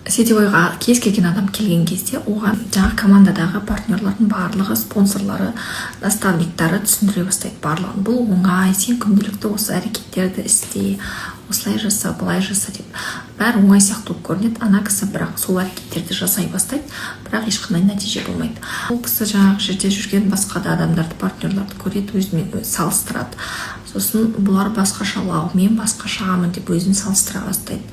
Сетевойға кез келген адам келген кезде, оған жаңағы командадағы партнерлардың барлығы, спонсорлары, наставниктары түсіндіре бастайды барлығын: бұл оңай, сен күнделікті осы әрекеттерді істе, осылай жаса, былай жаса деп. Бәрі оңай сияқты болып көрінеді. Ана кісі бірақ сол әрекеттерді жасай бастайды, бірақ ешқандай нәтиже болмайды. Ол кісі жаңағы жерде жүрген басқа да адамдарды, партнерларды көреді, өзімен өзі салыстырады. Сосын бұлар басқашалау, мен басқашамын деп өзін салыстыра бастайды.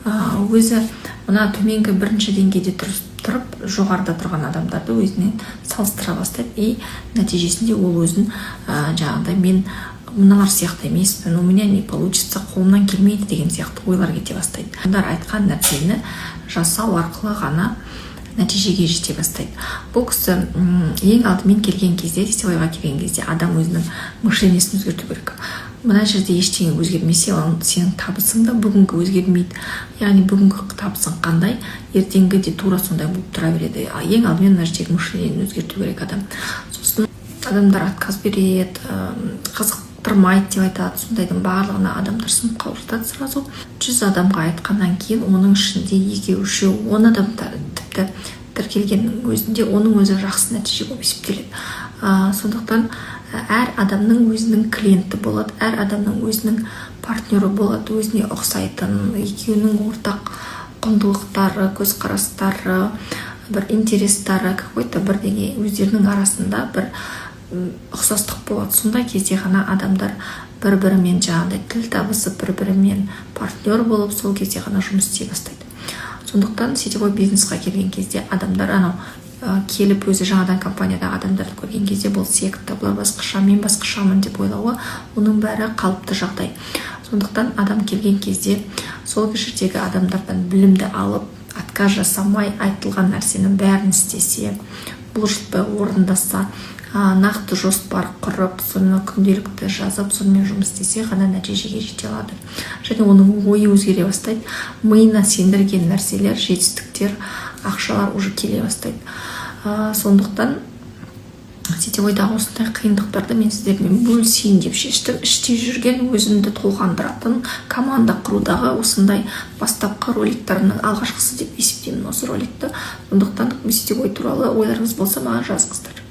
Өзі мына төменгі бірінші деңгейде тұрып, жоғарыда тұрған адамдарды өзінен салыстыра бастайды. И нәтижесінде ол өзін жаңағыдай мен мыналар сияқты емеспін, у меня не получится, қолымнан келмейді деген сияқты ойлар кете бастайды. Адамдар айтқан нәрсені жасау арқылы ғана нәтижеге жете бастайды. Бұл кісі ең алдымен келген кезде, сетевойға келген кезде адам өзінің мышлениесін өзгерту керек. Мына жерде ештеңе өзгермесе, ол сенің табысың да бүгінгі өзгермейді. Яғни бүгінгі табысың қандай, ертеңгі де тура сондай болып тұра береді. А ең алдымен мына жердегі мышлениені өзгерту керек адам. Сосын адамдар отказ береді, қызықтырмайды деп айтады. Сондайдың барлығына адамдар сынып қалып жатады сразу. 100 адамға айтқаннан кейін, оның ішінде екеу, үшеу, 10 адам тіпті тіркелгеннің өзінде, оның өзі жақсы нәтиже болып есептеледі. Сондықтан әр адамның өзінің клиенті болады, әр адамның өзінің партнері болады, өзіне ұқсайтын, екеуінің ортақ құндылықтары, көзқарастары, бір интерестары, какой-то бірдеңе, өздерінің арасында бір ұқсастық болады. Сондай кезде ғана адамдар бір бірімен жаңағыдай тіл табысып, бір бірімен партнер болып, сол кезде ғана жұмыс істей бастайды. Сондықтан сетевой бизнесқа келген кезде адамдар анау келіп, өзі жаңадан компаниядағы адамдарды көрген кезде, бұл секта, бұлар басқаша, мен басқашамын деп ойлауы, оның бәрі қалыпты жағдай. Сондықтан адам келген кезде сол жердегі адамдардан білімді алып, отказ жасамай, айтылған нәрсенің бәрін істесе, бұлжытпай орындаса, нақты жоспар құрып, соны күнделікті жазып, сонымен жұмыс істесе ғана нәтижеге жете алады. Және оның ойы өзгере бастайды, миына сендірген нәрселер, жетістіктер, ақшалар уже келе бастайды. Сондықтан сетевойдағы осындай қиындықтарды мен сіздермен бөлісейін деп шештім. Іште жүрген, өзімді толғандыратын, команда құрудағы осындай бастапқы роликтерімнің алғашқысы деп есептеймін осы роликті. Сондықтан сетевой туралы ойларыңыз болса, маған жазыңыздар.